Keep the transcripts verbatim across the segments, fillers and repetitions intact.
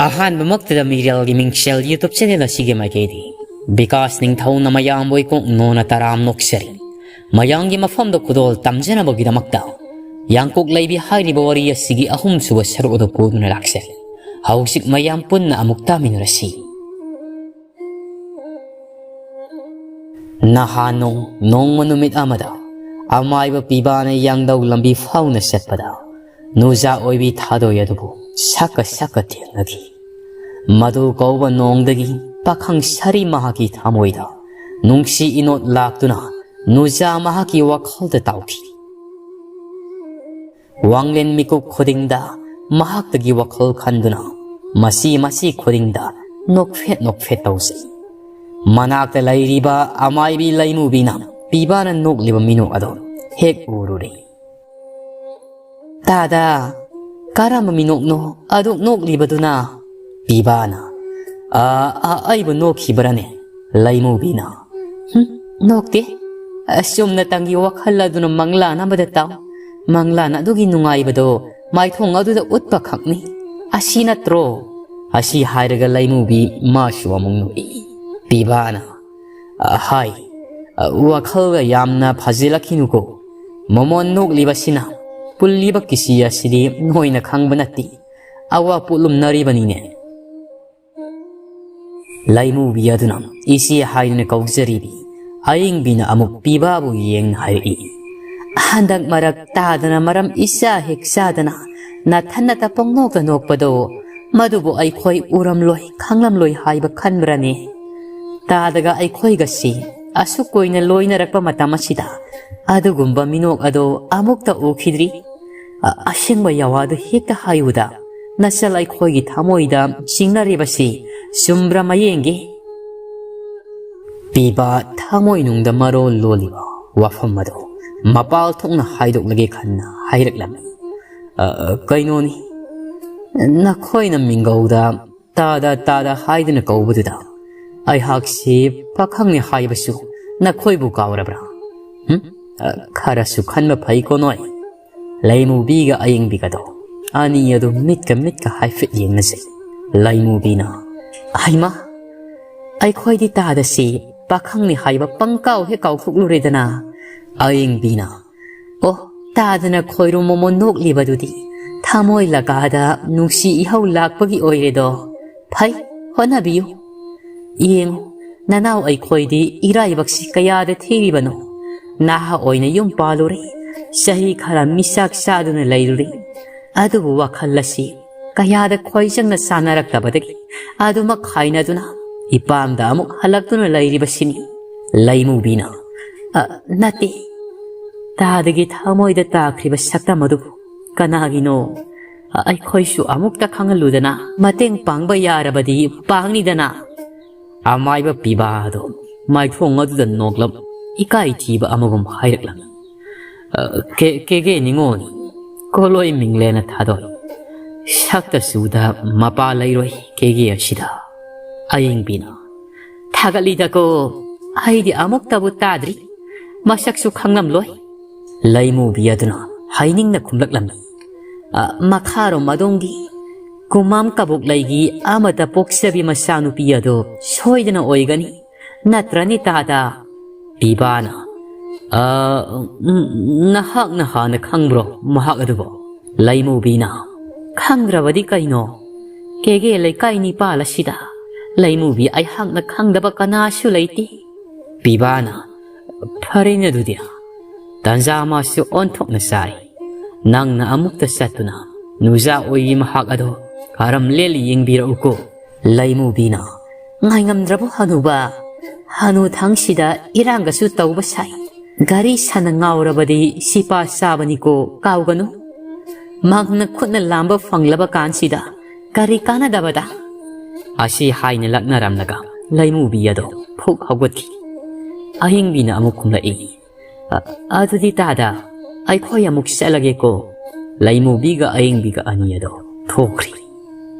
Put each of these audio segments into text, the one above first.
ꯑꯍꯥꯟꯕꯃꯛꯇꯗ ꯃꯤꯔꯦꯜꯒꯤ ꯃꯤꯡꯁꯦꯜ YouTube channel ꯑꯁꯤꯒꯤ ꯃꯥꯏꯀꯩꯗꯤ ꯕꯤꯀꯥꯁ ꯅꯤꯡꯊꯧꯅ ꯃꯌꯥꯝꯕꯨ ꯏꯀꯣꯛ ꯅꯣꯅ ꯇꯔꯥꯝ ꯅꯣꯛꯆꯔꯤ꯫ ꯃꯌꯥꯝꯒꯤ ꯃꯐꯝꯗ ꯈꯨꯗꯣꯜ ꯇꯝꯖꯅꯕꯒꯤꯗꯃꯛꯇ ꯌꯥꯡꯀꯣꯛ ꯂꯩꯕꯤ ꯍꯥꯏꯔꯤꯕ ꯋꯥꯔꯤ ꯑꯁꯤꯒꯤ ꯑꯍꯨꯝꯁꯨꯕ ꯁꯔꯨꯛ ꯑꯗꯨ ꯄꯨꯗꯨꯅ ꯂꯥꯛꯆꯔꯤ꯫ ꯍꯧꯖꯤꯛ ꯃꯌꯥꯝ ꯄꯨꯟꯅ ꯑꯃꯨꯛ ꯇꯥꯃꯤꯟꯅꯔꯁꯤ꯫ ꯅꯍꯥꯟ ꯅꯣꯡ, ꯅꯣꯡꯃ ꯅꯨꯃꯤꯠ ꯑꯃꯗ ꯑꯃꯥꯏꯕ ꯄꯤꯕꯥꯅ ꯌꯥꯡꯗꯧ ꯂꯝꯕꯤ ꯐꯥꯎꯅ ꯆꯠꯄꯗ ꯅꯨꯖꯥ ꯑꯣꯏꯕꯤ ꯊꯥꯗꯣꯏ ꯑꯗꯨꯕꯨ ꯁꯛꯀ ꯁꯛꯀ ꯊꯦꯡꯅꯈꯤ꯫ ꯃꯗꯨ ꯀꯧꯕ ꯅꯣꯡꯗꯒꯤ ꯄꯥꯈꯪ ꯁꯥꯔꯤ ꯃꯍꯥꯛꯀꯤ ꯊꯃꯣꯏꯗ ꯅꯨꯡꯁꯤ ꯏꯅꯣꯠ ꯂꯥꯛꯇꯨꯅ ꯅꯨꯖꯥ ꯃꯍꯥꯛꯀꯤ ꯋꯥꯈꯜꯗ ꯇꯥꯎꯈꯤ꯫ ꯋꯥꯡꯂꯦꯟ ꯃꯤꯀꯨꯞ ꯈꯨꯗꯤꯡꯗ ꯃꯍꯥꯛꯇꯒꯤ ꯋꯥꯈꯜ ꯈꯟꯗꯨꯅ ꯃꯁꯤ ꯃꯁꯤ ꯈꯨꯗꯤꯡꯗ ꯅꯣꯛꯐꯦꯠ ꯅꯣꯛꯐꯦꯠ ꯇꯧꯖꯩ꯫ ꯃꯅꯥꯛꯇ ꯂꯩꯔꯤꯕ ꯑꯃꯥꯏꯕꯤ ꯂꯩꯃꯨꯕꯤꯅ ꯄꯤꯕꯥꯅ ꯅꯣꯛꯂꯤꯕ ꯃꯤꯅꯣꯛ ꯑꯗꯨ ꯍꯦꯛ ꯎꯔꯨꯔꯦ꯫ "ꯇꯥꯗ, ꯀꯔꯝꯕ ꯃꯤꯅꯣꯛꯅꯣ ꯑꯗꯨꯛ ꯅꯣꯛꯂꯤꯕꯗꯨꯅ?" ꯄꯤꯕꯥꯅ, "ꯑ, ꯑ, ꯑꯩꯕꯨ ꯅꯣꯛꯈꯤꯕ꯭ꯔꯥꯅꯦ?" ꯂꯩꯃꯨꯕꯤꯅ, "ꯍꯨꯝ, ꯅꯣꯛꯇꯦ꯫ ꯑ, ꯆꯨꯝꯅ ꯇꯪꯒꯤ ꯋꯥꯈꯜ ꯑꯗꯨꯅ ꯃꯪꯂꯥꯟ ꯑꯃꯗ ꯇꯥꯎ꯫ ꯃꯪꯂꯥꯟ ꯑꯗꯨꯒꯤ ꯅꯨꯡꯉꯥꯏꯕꯗꯣ ꯃꯥꯏꯊꯣꯡ ꯑꯗꯨꯗ ꯎꯠꯄ ꯈꯛꯅꯤ꯫ ꯑꯁꯤ ꯅꯠꯇ꯭ꯔꯣ?" ꯑꯁꯤ ꯍꯥꯏꯔꯒ ꯂꯩꯃꯨꯕꯤ ꯃꯥꯁꯨ ꯑꯃꯨꯛ ꯅꯣꯛꯏ꯫ ꯄꯤꯕꯥꯅ, "ꯑ, ꯍꯥꯏ, ꯑ, ꯋꯥꯈꯜꯒ ꯌꯥꯝꯅ ꯐꯖꯤꯜꯂꯛꯈꯤꯅꯨꯀꯣ꯫ ꯃꯃꯣꯟ ꯅꯣꯛꯂꯤꯕꯁꯤꯅ ꯄꯨꯜꯂꯤꯕ ꯀꯤꯁꯤ ꯑꯁꯤꯗꯤ ꯅꯣꯏꯅ ꯈꯪꯕ ꯅꯠꯇꯦ꯫ ꯑꯋꯥ ꯄꯣꯠꯂꯨꯝꯅꯔꯤꯕꯅꯤꯅꯦ꯫" ꯂꯩꯃꯨꯕꯤ ꯑꯗꯨꯅ ꯏꯆꯦ ꯍꯥꯏꯗꯨꯅ ꯀꯧꯖꯔꯤꯕꯤ ꯑꯌꯤꯡꯕꯤꯅ ꯑꯃꯨꯛ ꯄꯤꯕꯥꯕꯨ ꯌꯦꯡꯅ ꯍꯥꯏꯔꯛꯏ꯫ "ꯍꯟꯗꯛ ꯃꯔꯛ ꯇꯥꯗꯅ ꯃꯔꯝ ꯏꯆꯥ ꯍꯦꯛ ꯆꯥꯗꯅ ꯅꯊꯟꯅꯇ ꯄꯪꯅꯣꯛꯇ ꯅꯣꯛꯄꯗꯣ, ꯃꯗꯨꯕꯨ ꯑꯩꯈꯣꯏ ꯎꯔꯝꯂꯣꯏ ꯈꯪꯂꯝꯂꯣꯏ ꯍꯥꯏꯕ ꯈꯟꯕ꯭ꯔꯅꯦ? ꯇꯥꯗꯒ ꯑꯩꯈꯣꯏꯒꯁꯤ ꯑꯁꯨꯛ ꯀꯨꯏꯅ ꯂꯣꯏꯅꯔꯛꯄ ꯃꯇꯝ ꯑꯁꯤꯗ ꯑꯗꯨꯒꯨꯝꯕ ꯃꯤꯅꯣꯛ ꯑꯗꯣ ꯑꯃꯨꯛꯇ ꯎꯈꯤꯗ꯭ꯔꯤ꯫ ꯑ-, ꯑꯁꯦꯡꯕ ꯌꯥꯋꯥꯗꯨ ꯍꯦꯛꯇ ꯍꯥꯏꯌꯨꯗ, ꯅꯆꯜ ꯑꯩꯈꯣꯏꯒꯤ ꯊꯃꯣꯏꯗ ꯆꯤꯡꯅꯔꯤꯕꯁꯤ ꯆꯨꯝꯕ꯭ꯔꯥ ꯃꯌꯦꯡꯒꯦ?" ꯄꯤꯕ ꯊꯃꯣꯏꯅꯨꯡꯗ ꯃꯔꯣꯜ ꯂꯣꯜꯂꯤꯕ ꯋꯥꯐꯝ ꯑꯗꯨ ꯃꯄꯥꯜ ꯊꯣꯛꯅ ꯍꯥꯏꯗꯣꯛꯂꯒꯦ ꯈꯟꯅ ꯍꯥꯏꯔꯛꯂꯝꯃꯤ꯫ "ꯑ, ꯀꯩꯅꯣꯅꯤ, ꯅꯈꯣꯏꯅ ꯃꯤꯡꯒꯧꯗ ꯇꯥꯗ ꯇꯥꯗ ꯍꯥꯏꯗꯨꯅ ꯀꯧꯕꯗꯨꯗ ꯑꯩꯍꯥꯛꯁꯤ ꯄꯥꯈꯪꯅꯤ ꯍꯥꯏꯕꯁꯨ ꯅꯈꯣꯏꯕꯨ ꯀꯥꯎꯔꯕ꯭ꯔꯥ? ꯍꯨꯝ? ꯑ, ꯈꯔꯁꯨ ꯈꯟꯕ ꯐꯩꯀꯣ ꯅꯣꯏ꯫" ꯂꯩꯃꯨꯕꯤꯒ ꯑꯌꯤꯡꯕꯤꯒꯗꯣ ꯑꯅꯤ ꯑꯗꯨ ꯃꯤꯠꯀ ꯃꯤꯠꯀ ꯍꯥꯏꯐꯦꯠ ꯌꯦꯡꯅꯖꯩ꯫ ꯂꯩꯃꯨꯕꯤꯅ, "ꯍꯩꯃꯥ, ꯑꯩꯈꯣꯏꯗꯤ ꯇꯥꯗꯁꯤ ꯄꯥꯈꯪꯅꯤ ꯍꯥꯏꯕ ꯄꯪꯀꯥꯎ ꯍꯦꯛ ꯀꯥꯎꯊꯣꯛꯂꯨꯔꯦꯗꯅ꯫" ꯑꯌꯦꯡꯕꯤꯅ, "ꯑꯣ, ꯇꯥꯗꯅ ꯈꯣꯏꯔꯨꯝ ꯃꯣꯃꯣ ꯅꯣꯛꯂꯤꯕꯗꯨꯗꯤ ꯊꯃꯣꯏ ꯂꯀꯥꯗ ꯅꯨꯡꯁꯤ ꯏꯍꯧ ꯂꯥꯛꯄꯒꯤ ꯑꯣꯏꯔꯦꯗꯣ꯫ ꯐꯩ, ꯍꯣꯠꯅꯕꯤꯌꯨ꯫ ꯌꯦꯡꯉꯨ, ꯅꯅꯥꯎ ꯑꯩꯈꯣꯏꯗꯤ ꯏꯔꯥꯏꯕꯛꯁꯤ ꯀꯌꯥꯗ ꯊꯤꯔꯤꯕꯅꯣ꯫ ꯅꯍꯥ ꯑꯣꯏꯅ ꯌꯨꯝ ꯄꯥꯜꯂꯨꯔꯦ, ꯆꯍꯤ ꯈꯔ ꯃꯤꯆꯥꯛ ꯆꯥꯗꯨꯅ ꯂꯩꯔꯨꯔꯦ꯫ ꯑꯗꯨꯕꯨ ꯋꯥꯈꯜ ꯑꯁꯤ ꯀꯌꯥꯗ ꯈꯣꯏꯖꯪꯅ ꯆꯥꯟꯅꯔꯛꯇꯕꯗꯒꯤ ꯑꯗꯨꯃꯛ ꯈꯥꯏꯅꯗꯨꯅ ꯏꯄꯥꯝꯗ ꯑꯃꯨꯛ ꯍꯜꯂꯛꯇꯨꯅ ꯂꯩꯔꯤꯕꯁꯤꯅꯤ꯫" ꯂꯩꯃꯨꯕꯤꯅ, "ꯑ, ꯅꯠꯇꯦ, ꯇꯥꯗꯒꯤ ꯊꯃꯣꯏꯗ ꯇꯥꯈ꯭ꯔꯤꯕ ꯁꯛꯇꯝ ꯑꯗꯨꯕꯨ ꯀꯅꯥꯒꯤꯅꯣ? ꯑ, ꯑꯩꯈꯣꯏꯁꯨ ꯑꯃꯨꯛꯇ ꯈꯪꯍꯜꯂꯨꯗꯅ, ꯃꯇꯦꯡ ꯄꯥꯡꯕ ꯌꯥꯔꯕꯗꯤ ꯄꯥꯡꯅꯤꯗꯅ꯫" ꯑꯃꯥꯏꯕ ꯄꯤꯕꯥꯗꯣ ꯃꯥꯏꯊꯣꯡ ꯑꯗꯨꯗ ꯅꯣꯛꯂꯞ ꯏꯀꯥꯏ ꯊꯤꯕ ꯑꯃꯒꯨꯝ ꯍꯥꯏꯔꯛꯂꯝꯃꯤ꯫ "ꯑ, ꯀꯦ-, ꯀꯦꯒꯦ ꯅꯤꯉꯣꯜ, ꯀꯣꯂꯣꯏ ꯃꯤꯡꯂꯦꯅ ꯊꯥꯗꯣꯛ꯫ ꯁꯛꯇ ꯆꯨꯗ ꯃꯄꯥ ꯂꯩꯔꯣꯏ ꯀꯦꯒꯦ ꯑꯁꯤꯗ꯫" ꯑꯌꯤꯡꯕꯤꯅ, "ꯊꯥꯒꯠꯂꯤꯗꯀꯣ, ꯑꯩꯗꯤ ꯑꯃꯨꯛꯇꯕꯨ ꯇꯥꯗ꯭ꯔꯤ, ꯃꯁꯛꯁꯨ ꯈꯪꯂꯝꯂꯣꯏ꯫" ꯂꯩꯃꯨꯕꯤ ꯑꯗꯨꯅ ꯍꯥꯏꯅꯤꯡꯅ ꯈꯨꯝꯂꯛꯂꯝꯃꯤ꯫ "ꯑ, ꯃꯈꯥꯔꯣꯝ ꯑꯗꯣꯝꯒꯤ ꯀꯨꯃꯥꯝ ꯀꯕꯣꯛꯂꯩꯒꯤ ꯑꯃꯗ ꯄꯣꯛꯆꯕꯤ ꯃꯆꯥꯅꯨꯄꯤ ꯑꯗꯣ ꯁꯣꯏꯗꯅ ꯑꯣꯏꯒꯅꯤ, ꯅꯠꯇ꯭ꯔꯅꯤ ꯇꯥꯗ?" ꯄꯤꯕꯥꯅ, "ꯑ, ꯎꯝ, ꯅꯍꯥꯛꯅ ꯍꯥꯟꯅ ꯈꯪꯕ꯭ꯔꯣ ꯃꯍꯥꯛ ꯑꯗꯨꯕꯨ?" ꯂꯩꯃꯨꯕꯤꯅ, "ꯈꯪꯗ꯭ꯔꯕꯗꯤ ꯀꯩꯅꯣ? ꯀꯦꯒꯦ ꯂꯩꯀꯥꯏ ꯅꯤꯄꯥꯜ ꯑꯁꯤꯗ ꯂꯩꯃꯨꯕꯤ ꯑꯩꯍꯥꯛꯅ ꯈꯪꯗꯕ ꯀꯅꯥꯁꯨ ꯂꯩꯇꯦ꯫" ꯄꯤꯕꯥꯅ, "ꯐꯔꯦꯅꯦ ꯑꯗꯨꯗꯤ, ꯇꯟꯖꯥ ꯃꯥꯁꯨ ꯑꯣꯟꯊꯣꯛꯅ ꯆꯥꯏ꯫ ꯅꯪꯅ ꯑꯃꯨꯛꯇ ꯆꯠꯇꯨꯅ ꯅꯨꯖꯥ ꯑꯣꯏꯔꯤ ꯃꯍꯥꯛ ꯑꯗꯣ ꯀꯔꯝ ꯂꯦꯜꯂꯤ ꯌꯦꯡꯕꯤꯔꯛꯎꯀꯣ꯫" ꯂꯩꯃꯨꯕꯤꯅ, "ꯉꯥꯏꯉꯝꯗ꯭ꯔꯕꯣ ꯍꯅꯨꯕ? ꯍꯅꯨ ꯊꯥꯡꯁꯤꯗ ꯏꯔꯥꯡꯒꯁꯨ ꯇꯧꯕ ꯁꯥꯏ꯫ ꯒꯥꯔꯤ ꯁꯥꯟꯅ ꯉꯥꯎꯔꯕꯗꯤ ꯁꯤꯄꯥ ꯆꯥꯕꯅꯤꯀꯣ, ꯀꯥꯎꯒꯅꯨ꯫ ꯃꯍꯥꯛꯅ ꯈꯨꯠꯅ ꯂꯥꯝꯕ ꯐꯪꯂꯕ ꯀꯥꯟꯁꯤꯗ ꯀꯔꯤ ꯀꯥꯟꯅꯗꯕꯗ?" ꯑꯁꯤ ꯍꯥꯏꯅ ꯂꯛꯅꯔꯝꯂꯒ ꯂꯩꯃꯨꯕꯤ ꯑꯗꯣ ꯐꯨꯛ ꯍꯧꯒꯠꯈꯤ꯫ ꯑꯍꯤꯡꯕꯤꯅ ꯑꯃꯨꯛ ꯈꯨꯝꯂꯛꯏ, "ꯑ-, ꯑꯗꯨꯗꯤ ꯇꯥꯗ, ꯑꯩꯈꯣꯏ ꯑꯃꯨꯛ ꯆꯠꯂꯒꯦꯀꯣ꯫" ꯂꯩꯃꯨꯕꯤꯒ ꯑꯌꯤꯡꯕꯤꯒ ꯑꯅꯤ ꯑꯗꯣ ꯊꯣꯛꯈ꯭ꯔꯤ꯫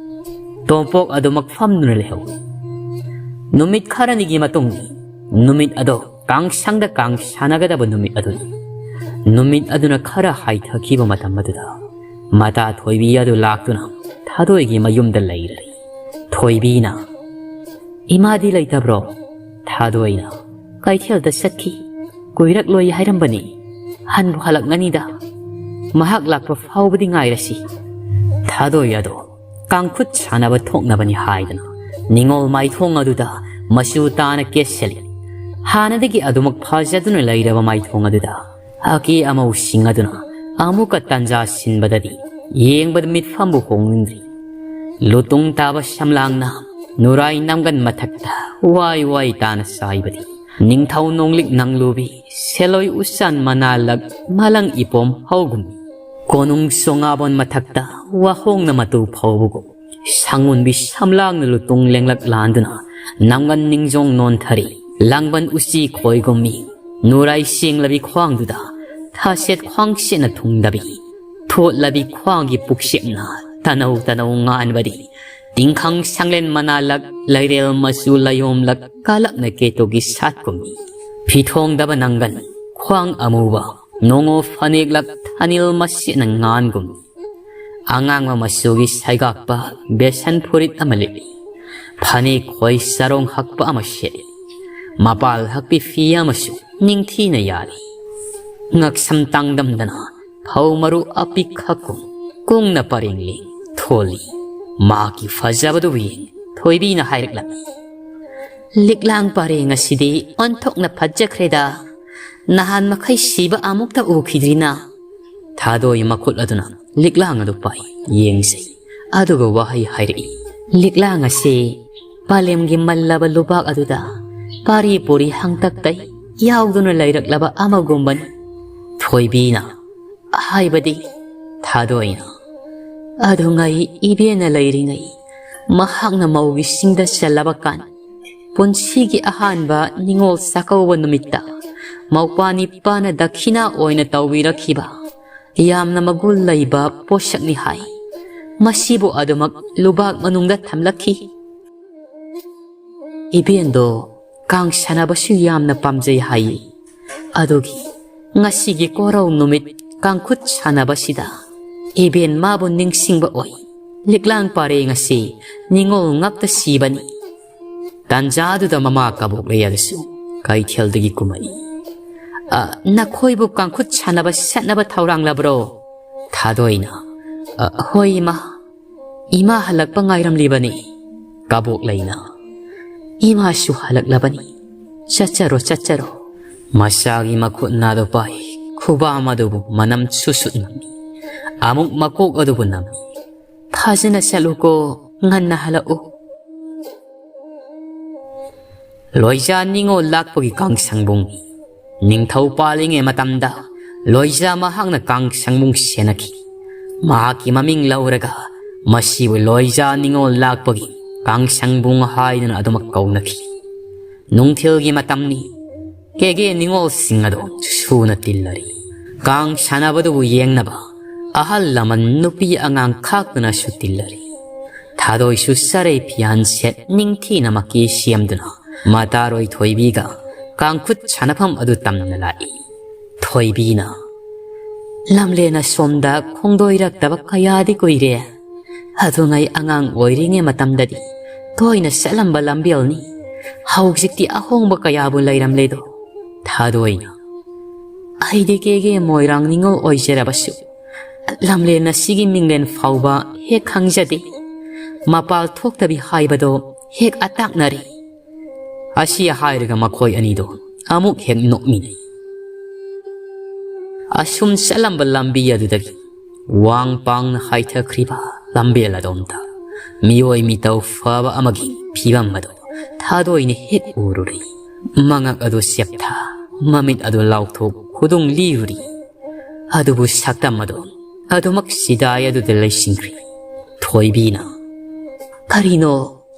ꯇꯣꯝꯄꯣꯛ ꯑꯗꯨꯃꯛ ꯐꯝꯗꯨꯅ ꯂꯩꯍꯧꯏ꯫ ꯅꯨꯃꯤꯠ ꯈꯔꯅꯤꯒꯤ ꯃꯇꯨꯡ, ꯅꯨꯃꯤꯠ ꯑꯗꯣ ꯀꯥꯡꯁꯪꯗ ꯀꯥꯡ ꯁꯥꯟꯅꯒꯗꯕ ꯅꯨꯃꯤꯠ ꯑꯗꯨꯅꯤ꯫ ꯅꯨꯃꯤꯠ ꯑꯗꯨꯅ ꯈꯔ ꯍꯥꯏꯊꯈꯤꯕ ꯃꯇꯝ ꯑꯗꯨꯗ ꯃꯇꯥ ꯊꯣꯏꯕꯤ ꯑꯗꯨ ꯂꯥꯛꯇꯨꯅ ꯊꯥꯗꯣꯏꯒꯤ ꯃꯌꯨꯝꯗ ꯂꯩꯔꯦ꯫ ꯊꯣꯏꯕꯤꯅ, "ꯏꯃꯥꯗꯤ ꯂꯩꯇꯕ꯭ꯔꯣ?" ꯊꯥꯗꯣꯏꯅ, "ꯀꯩꯊꯦꯜꯗ ꯆꯠꯈꯤ, ꯀꯨꯏꯔꯛꯂꯣꯏ ꯍꯥꯏꯔꯝꯕꯅꯤ, ꯍꯟꯕꯨ ꯍꯜꯂꯛꯂꯅꯤꯗ꯫ ꯃꯍꯥꯛ ꯂꯥꯛꯄ ꯐꯥꯎꯕꯗꯤ ꯉꯥꯏꯔꯁꯤ꯫ ꯊꯥꯗꯣꯏ ꯑꯗꯣ ꯀꯥꯡꯈꯨꯠ ꯁꯥꯟꯅꯕ ꯊꯣꯛꯅꯕꯅꯤ" ꯍꯥꯏꯗꯅ ꯅꯤꯉꯣꯜ ꯃꯥꯏꯊꯣꯡ ꯑꯗꯨꯗ ꯃꯆꯨ ꯇꯥꯅ ꯀꯦꯁꯜꯂꯤ꯫ ꯍꯥꯟꯅꯗꯒꯤ ꯑꯗꯨꯃꯛ ꯐꯖꯗꯨꯅ ꯂꯩꯔꯕ ꯃꯥꯏꯊꯣꯡ ꯑꯗꯨꯗ ꯑꯀꯦ ꯑꯃꯧꯁꯤꯡ ꯑꯗꯨꯅ ꯑꯃꯨꯛꯀ ꯇꯟꯖꯥ ꯁꯤꯟꯕꯗꯗꯤ ꯌꯦꯡꯕꯗ ꯃꯤꯠꯐꯝꯕꯨ ꯍꯣꯡꯅꯤꯡꯗ꯭ꯔꯤ꯫ ꯂꯨꯇꯨꯡ ꯇꯥꯕ ꯁꯝꯂꯥꯡꯅ ꯅꯨꯔꯥꯏ ꯅꯝꯒꯟ ꯃꯊꯛꯇ ꯋꯥꯏ ꯋꯥꯏ ꯇꯥꯅ ꯆꯥꯏꯕꯗꯤ ꯅꯤꯡꯊꯧ ꯅꯣꯡꯂꯤꯛ ꯅꯪꯂꯨꯕꯤ ꯁꯦꯂꯣꯏ ꯎꯆꯥꯟ ꯃꯅꯥꯂꯛ ꯃꯥꯂꯪ ꯏꯄꯣꯝ ꯍꯧꯒꯨꯝ꯫ ꯀꯣꯅꯨꯡ ꯆꯣꯉꯥꯕꯣꯟ ꯃꯊꯛꯇ ꯋꯥꯍꯣꯡꯅ ꯃꯇꯨ ꯐꯧꯕꯒꯨꯝ ꯁꯪꯉꯨꯟꯕꯤ ꯁꯝꯂꯥꯡꯅ ꯂꯨꯇꯨꯡ ꯂꯦꯡꯂꯛ ꯂꯥꯟꯗꯨꯅ ꯅꯝꯒꯟ ꯅꯤꯡꯖꯣꯡ ꯅꯣꯟꯊꯔꯤ꯫ ꯂꯥꯡꯕꯟ ꯎꯆꯤ ꯈꯣꯏꯒꯨꯝꯃꯤ ꯅꯨꯔꯥꯏ ꯁꯦꯡꯂꯕꯤ ꯈ꯭ꯋꯥꯡꯗꯨꯗ ꯊꯥꯁꯦꯠ ꯈ꯭ꯋꯥꯡꯁꯦꯠꯅ ꯊꯨꯡꯗꯕꯤ ꯊꯣꯠꯂꯕꯤ ꯈ꯭ꯋꯥꯡꯒꯤ ꯄꯨꯛꯁꯦꯞꯅ ꯇꯅꯧ ꯇꯅꯧ ꯉꯥꯟꯕꯗꯤ ꯇꯤꯡꯈꯪ ꯁꯪꯂꯦꯟ ꯃꯅꯥꯂꯛ ꯂꯩꯔꯦꯜ ꯃꯆꯨ ꯂꯩꯌꯣꯝꯂꯛ ꯀꯥꯂꯛꯅ ꯀꯦꯇꯨꯒꯤ ꯁꯥꯠꯀꯨꯝꯃꯤ꯫ ꯐꯤꯊꯣꯡꯗꯕ ꯅꯪꯒꯟ ꯈ꯭ꯋꯥꯡ ꯑꯃꯨꯕ ꯅꯣꯡꯉꯣ ꯐꯅꯦꯛꯂꯛ ꯊꯥꯅꯤꯜ ꯃꯁꯦꯠꯅ ꯉꯥꯟꯒꯨꯝꯃꯤ꯫ ꯑꯉꯥꯡꯕ ꯃꯆꯨꯒꯤ ꯁꯩꯒꯥꯛꯄ ꯕꯦꯁꯟ ꯐꯨꯔꯤꯠ ꯑꯃ ꯂꯤꯠꯂꯤ꯫ ꯐꯅꯦꯛ ꯈꯣꯏ ꯆꯔꯣꯡ ꯍꯛꯄ ꯑꯃ ꯁꯦꯠꯂꯤ꯫ ꯃꯄꯥꯜ ꯍꯛꯄꯤ ꯐꯤ ꯑꯃꯁꯨ ꯅꯤꯡꯊꯤꯅ ꯌꯥꯜꯂꯤ꯫ ꯉꯛꯁꯝ ꯇꯥꯡꯗꯝꯗꯅ ꯐꯧ ꯃꯔꯨ ꯑꯄꯤꯛꯈꯛꯀꯨꯝ ꯀꯨꯡꯅ ꯄꯔꯦꯡ ꯂꯦꯡ ꯊꯣꯜꯂꯤ꯫ ꯃꯍꯥꯛꯀꯤ ꯐꯖꯕꯗꯨꯕꯨ ꯌꯦꯡ ꯊꯣꯏꯕꯤꯅ ꯍꯥꯏꯔꯛꯂꯝꯃꯤ, "ꯂꯤꯛꯂꯥꯡ ꯄꯔꯦꯡ ꯑꯁꯤꯗꯤ ꯑꯣꯟꯊꯣꯛꯅ ꯐꯖꯈ꯭ꯔꯦꯗ꯫ ꯅꯍꯥꯟ ꯃꯈꯩ ꯁꯤꯕ ꯑꯃꯨꯛꯇ ꯎꯈꯤꯗ꯭ꯔꯤꯅ?" ꯊꯥꯗꯣꯏ ꯃꯈꯨꯠ ꯑꯗꯨꯅ ꯂꯤꯛꯂꯥꯡ ꯑꯗꯨ ꯄꯥꯏ ꯌꯦꯡꯖꯩ꯫ ꯑꯗꯨꯒ ꯋꯥꯍꯩ ꯍꯥꯏꯔꯛꯏ, "ꯂꯤꯛꯂꯥꯡ ꯑꯁꯤ ꯄꯂꯦꯝꯒꯤ ꯃꯜꯂꯕ ꯂꯨꯕꯥꯛ ꯑꯗꯨꯗ ꯄꯥꯔꯤ ꯄꯨꯔꯤ ꯍꯪꯇꯛꯇꯩ ꯌꯥꯎꯗꯨꯅ ꯂꯩꯔꯛꯂꯕ ꯑꯃꯒꯨꯝꯕꯅꯤ꯫" ꯊꯣꯏꯕꯤꯅ, ꯍꯥꯏꯕꯗꯤ ꯊꯥꯗꯣꯏꯅ, "ꯑꯗꯨꯉꯩ ꯏꯕꯦꯟꯅ ꯂꯩꯔꯤꯉꯩ ꯃꯍꯥꯛꯅ ꯃꯧꯒꯤ ꯁꯤꯡꯗ ꯆꯜꯂꯕ ꯀꯥꯟ ꯄꯨꯟꯁꯤꯒꯤ ꯑꯍꯥꯟꯕ ꯅꯤꯉꯣꯜ ꯆꯥꯛꯀꯧꯕ ꯅꯨꯃꯤꯠꯇ ꯃꯧꯄꯥ ꯅꯤꯄꯥꯅ ꯗꯈꯤꯅꯥ ꯑꯣꯏꯅ ꯇꯧꯕꯤꯔꯛꯈꯤꯕ ꯌꯥꯝꯅ ꯃꯒꯨꯟ ꯂꯩꯕ ꯄꯣꯠꯁꯛꯅꯤ ꯍꯥꯏ꯫ ꯃꯁꯤꯕꯨ ꯑꯗꯨꯃꯛ ꯂꯨꯕꯥꯛ ꯃꯅꯨꯡꯗ ꯊꯝꯂꯛꯈꯤ꯫ ꯏꯕꯦꯟꯗꯣ ꯀꯥꯡ ꯁꯥꯟꯅꯕꯁꯨ ꯌꯥꯝꯅ ꯄꯥꯝꯖꯩ ꯍꯥꯏꯌꯦ꯫ ꯑꯗꯨꯒꯤ ꯉꯁꯤꯒꯤ ꯀꯣꯔꯧ ꯅꯨꯃꯤꯠ ꯀꯥꯡꯈꯨꯠ ꯁꯥꯟꯅꯕꯁꯤꯗ ꯏꯕꯦꯟ ꯃꯥꯕꯨ ꯅꯤꯡꯁꯤꯡꯕ ꯑꯣꯏ꯫ ꯂꯤꯛꯂꯥꯡ ꯄꯔꯦꯡ ꯑꯁꯤ ꯅꯤꯉꯣꯜ ꯉꯛꯇ ꯁꯤꯕꯅꯤ꯫ ꯇꯥꯟꯖꯥꯗꯨꯗ ꯃꯃꯥ ꯀꯕꯣꯛꯂꯩ ꯑꯗꯨꯁꯨ ꯀꯩꯊꯦꯜꯗꯒꯤ ꯀꯨꯝꯃꯛꯏ꯫ "ꯑ, ꯅꯈꯣꯏꯕꯨ ꯀꯥꯡꯈꯨꯠ ꯁꯥꯟꯅꯕ ꯆꯠꯅꯕ ꯊꯧꯔꯥꯡꯂꯕ꯭ꯔꯣ?" ꯊꯥꯗꯣꯏꯅ, "ꯑ, ꯍꯣꯏ, ꯏꯃꯥ꯫ ꯏꯃꯥ ꯍꯜꯂꯛꯄ ꯉꯥꯏꯔꯝꯂꯤꯕꯅꯤ꯫" ꯀꯕꯣꯛꯂꯩꯅ, "ꯏꯃꯥꯁꯨ ꯍꯜꯂꯛꯂꯕꯅꯤ꯫ ꯆꯠꯆꯔꯣ, ꯆꯠꯆꯔꯣ꯫" ꯃꯆꯥꯒꯤ ꯃꯈꯨꯠ ꯅꯥꯗꯨ ꯄꯥꯏ, ꯈꯨꯕꯥꯝ ꯑꯗꯨꯕꯨ ꯃꯅꯝ ꯁꯨꯠ ꯁꯨꯠ ꯅꯝꯃꯤ꯫ ꯑꯃꯨꯛ ꯃꯀꯣꯛ ꯑꯗꯨꯕꯨ ꯅꯝꯃꯤ꯫ "ꯐꯖꯅ ꯆꯠꯂꯨꯀꯣ, ꯉꯟꯅ ꯍꯜꯂꯛꯎ꯫" ꯂꯣꯏꯖꯥ ꯅꯤꯉꯣꯜ ꯂꯥꯛꯄꯒꯤ ꯀꯥꯡꯁꯪꯕꯨꯡ꯫ ꯅꯤꯡꯊꯧ ꯄꯥꯜꯂꯤꯉꯩ ꯃꯇꯝꯗ ꯂꯣꯏꯖꯥ ꯃꯍꯥꯛꯅ ꯀꯥꯡꯁꯪꯕꯨꯡ ꯁꯦꯟꯅꯈꯤ꯫ ꯃꯍꯥꯛꯀꯤ ꯃꯃꯤꯡ ꯂꯧꯔꯒ ꯃꯁꯤꯕꯨ ꯂꯣꯏꯖꯥ ꯅꯤꯉꯣꯜ ꯂꯥꯛꯄꯒꯤ ꯀꯥꯡꯁꯪꯕꯨꯡ ꯍꯥꯏꯗꯨꯅ ꯑꯗꯨꯃꯛ ꯀꯧꯅꯈꯤ꯫ ꯅꯨꯡꯊꯤꯜꯒꯤ ꯃꯇꯝꯅꯤ꯫ ꯀꯦꯒꯦ ꯅꯤꯉꯣꯜꯁꯤꯡ ꯑꯗꯨ ꯁꯨꯅ ꯇꯤꯜꯂꯔꯤ꯫ ꯀꯥꯡ ꯁꯥꯟꯅꯕꯗꯨꯕꯨ ꯌꯦꯡꯅꯕ ꯑꯍꯜ ꯂꯃꯟ, ꯅꯨꯄꯤ ꯑꯉꯥꯡ ꯈꯥꯛꯇꯅꯁꯨ ꯇꯤꯜꯂꯔꯤ꯫ ꯊꯥꯗꯣꯏꯁꯨ ꯆꯔꯩ ꯐꯤꯌꯥꯟ ꯁꯦꯠ ꯅꯤꯡꯊꯤꯅ ꯃꯀꯤ ꯁꯦꯝꯗꯨꯅ ꯃꯇꯥꯔꯣꯏ ꯊꯣꯏꯕꯤꯒ ꯀꯥꯡꯈꯨꯠ ꯁꯥꯟꯅꯐꯝ ꯑꯗꯨ ꯇꯝꯅ ꯂꯥꯛꯏ꯫ ꯊꯣꯏꯕꯤꯅ, "ꯂꯝꯂꯦꯟ ꯑꯁꯣꯝꯗ ꯈꯣꯡꯗꯣꯏꯔꯛꯇꯕ ꯀꯌꯥꯗꯤ ꯀꯨꯏꯔꯦ꯫ ꯑꯗꯨꯉꯩ ꯑꯉꯥꯡ ꯑꯣꯏꯔꯤꯉꯩ ꯃꯇꯝꯗꯗꯤ ꯇꯣꯏꯅ ꯆꯠꯂꯝꯕ ꯂꯝꯕꯦꯜꯅꯤ꯫ ꯍꯧꯖꯤꯛꯇꯤ ꯑꯍꯣꯡꯕ ꯀꯌꯥꯕꯨ ꯂꯩꯔꯝꯂꯦꯗꯣ꯫" ꯊꯥꯗꯣꯏꯅ, "ꯑꯩꯗꯤ ꯀꯦꯒꯦ ꯃꯣꯏꯔꯥꯡ ꯅꯤꯉꯣꯜ ꯑꯣꯏꯖꯔꯕꯁꯨ ꯂꯝꯂꯦꯟ ꯑꯁꯤꯒꯤ ꯃꯤꯡꯂꯦꯟ ꯐꯥꯎꯕ ꯍꯦꯛ ꯈꯪꯖꯗꯦ꯫ ꯃꯄꯥꯜ ꯊꯣꯛꯇꯕꯤ ꯍꯥꯏꯕꯗꯣ ꯍꯦꯛ ꯑꯇꯥꯛꯅꯔꯦ꯫" ꯑꯁꯤ ꯍꯥꯏꯔꯒ ꯃꯈꯣꯏ ꯑꯅꯤꯗꯣ ꯑꯃꯨꯛ ꯍꯦꯛ ꯅꯣꯛꯃꯤꯟꯅꯩ꯫ ꯑꯁꯨꯝ ꯆꯠꯂꯝꯕ ꯂꯝꯕꯤ ꯑꯗꯨꯗꯒꯤ ꯋꯥꯡ ꯄꯥꯡꯅ ꯍꯥꯏꯊꯈ꯭ꯔꯤꯕ ꯂꯝꯕꯦꯜ ꯑꯗꯣꯝꯗ ꯃꯤꯑꯣꯏ ꯃꯤꯇꯧ ꯐꯕ ꯑꯃꯒꯤ ꯐꯤꯕꯝ ꯑꯗꯨ ꯊꯥꯗꯣꯏꯅ ꯍꯦꯛ ꯎꯔꯨꯔꯦ꯫ ꯃꯉꯛ ꯑꯗꯨ ꯆꯦꯞꯊ, ꯃꯃꯤꯠ ꯑꯗꯨ ꯂꯥꯎꯊꯣꯛ ꯈꯨꯗꯨꯡ ꯂꯤꯔꯨꯔꯤ꯫ ꯑꯗꯨꯕꯨ ꯁꯛꯇꯝ ꯑꯗꯨ ꯑꯗꯨꯃꯛ ꯁꯤꯗꯥꯏ ꯑꯗꯨꯗ ꯂꯩꯁꯤꯟꯈ꯭ꯔꯤ꯫ ꯊꯣꯏꯕꯤꯅ, "ꯀꯔꯤꯅꯣ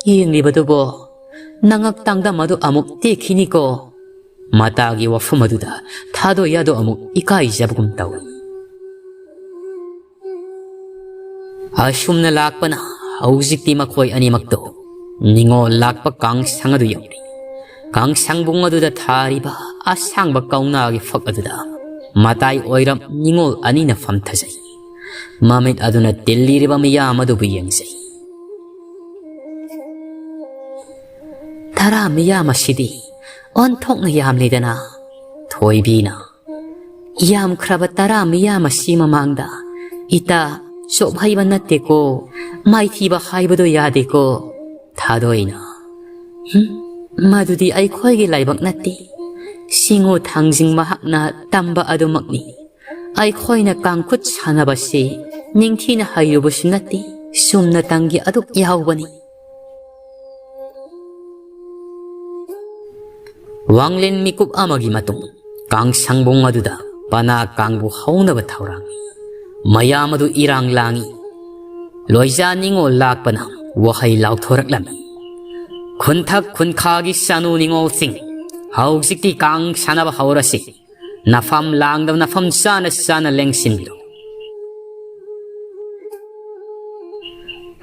ꯌꯦꯡꯂꯤꯕꯗꯨꯕꯣ? ꯅꯉꯛ ꯇꯥꯡꯗꯝ ꯑꯗꯨ ꯑꯃꯨꯛ ꯇꯦꯛꯈꯤꯅꯤꯀꯣ꯫" ꯃꯇꯥꯒꯤ ꯋꯥꯐꯝ ꯑꯗꯨꯗ ꯊꯥꯗꯣꯏ ꯑꯗꯨ ꯑꯃꯨꯛ ꯏꯀꯥꯏꯖꯕꯒꯨꯝ ꯇꯧꯏ꯫ ꯑꯁꯨꯝꯅ ꯂꯥꯛꯄꯅ ꯍꯧꯖꯤꯛꯇꯤ ꯃꯈꯣꯏ ꯑꯅꯤꯃꯛꯇꯣ ꯅꯤꯉꯣꯜ ꯂꯥꯛꯄ ꯀꯥꯡꯁꯪ ꯑꯗꯨ ꯌꯧꯔꯦ꯫ ꯀꯥꯡꯁꯪꯕꯨꯡ ꯑꯗꯨꯗ ꯊꯥꯔꯤꯕ ꯑꯁꯥꯡꯕ ꯀꯧꯅꯥꯒꯤ ꯐꯛ ꯑꯗꯨꯗ ꯃꯇꯥꯏ ꯑꯣꯏꯔꯞ ꯅꯤꯉꯣꯜ ꯑꯅꯤꯅ ꯐꯝꯊꯖꯩ꯫ ꯃꯃꯤꯠ ꯑꯗꯨꯅ ꯇꯤꯜꯂꯤꯔꯤꯕ ꯃꯤꯌꯥꯝ ꯑꯗꯨꯕꯨ ꯌꯦꯡꯖꯩ꯫ ꯇꯔꯥ ꯃꯤꯌꯥꯝ ꯑꯁꯤꯗꯤ ꯑꯣꯟꯊꯣꯛꯅ ꯌꯥꯝꯂꯤꯗꯅ꯫ ꯊꯣꯏꯕꯤꯅ, "ꯌꯥꯝꯈ꯭ꯔꯕ ꯇꯔꯥ ꯃꯤꯌꯥꯝ ꯑꯁꯤ ꯃꯃꯥꯡꯗ ꯏꯇꯥ, ꯆꯣꯞꯍꯩꯕ ꯅꯠꯇꯦꯀꯣ, ꯃꯥꯏꯊꯤꯕ ꯍꯥꯏꯕꯗꯣ ꯌꯥꯗꯦꯀꯣ꯫ ꯊꯥꯗꯣꯏꯅ, ꯍꯨꯝ, ꯃꯗꯨꯗꯤ ꯑꯩꯈꯣꯏꯒꯤ ꯂꯥꯏꯕꯛ ꯅꯠꯇꯦ꯫ ꯁꯤꯡꯉꯨ ꯊꯥꯡꯖꯤꯡ ꯃꯍꯥꯛꯅ ꯇꯝꯕ ꯑꯗꯨꯃꯛꯅꯤ꯫ ꯑꯩꯈꯣꯏꯅ ꯀꯥꯡꯈꯨꯠ ꯁꯥꯟꯅꯕꯁꯤ ꯅꯤꯡꯊꯤꯅ ꯍꯩꯔꯨꯕꯁꯨ ꯅꯠꯇꯦ, ꯆꯨꯝꯅꯇꯪꯒꯤ ꯑꯗꯨꯛ ꯌꯥꯎꯕꯅꯤ꯫" ꯋꯥꯡꯂꯦꯟ ꯃꯤꯀꯨꯞ ꯑꯃꯒꯤ ꯃꯇꯨꯡ ꯀꯥꯡ ꯁꯪꯕꯣꯡ ꯑꯗꯨꯗ ꯄꯅꯥ ꯀꯥꯡꯕꯨ ꯍꯧꯅꯕ ꯊꯧꯔꯥꯡ꯫ ꯃꯌꯥꯝ ꯑꯗꯨ ꯏꯔꯥꯡ ꯂꯥꯡꯏ꯫ ꯂꯣꯏꯖꯥ ꯅꯤꯉꯣꯜ ꯂꯥꯛꯄꯅ ꯋꯥꯍꯩ ꯂꯥꯎꯊꯣꯔꯛꯂꯝꯃꯤ꯫ "ꯈꯨꯟꯊꯛ ꯈꯨꯟꯈꯥꯒꯤ ꯆꯥꯅꯨ ꯅꯤꯉꯣꯜꯁꯤꯡ, ꯍꯧꯖꯤꯛꯇꯤ ꯀꯥꯡ ꯁꯥꯟꯅꯕ ꯍꯧꯔꯁꯤ꯫ ꯅꯐꯝ ꯂꯥꯡꯗꯕ ꯅꯐꯝ ꯆꯥꯅ ꯆꯥꯅ ꯂꯦꯡꯁꯤꯟꯕꯤꯔꯣ꯫"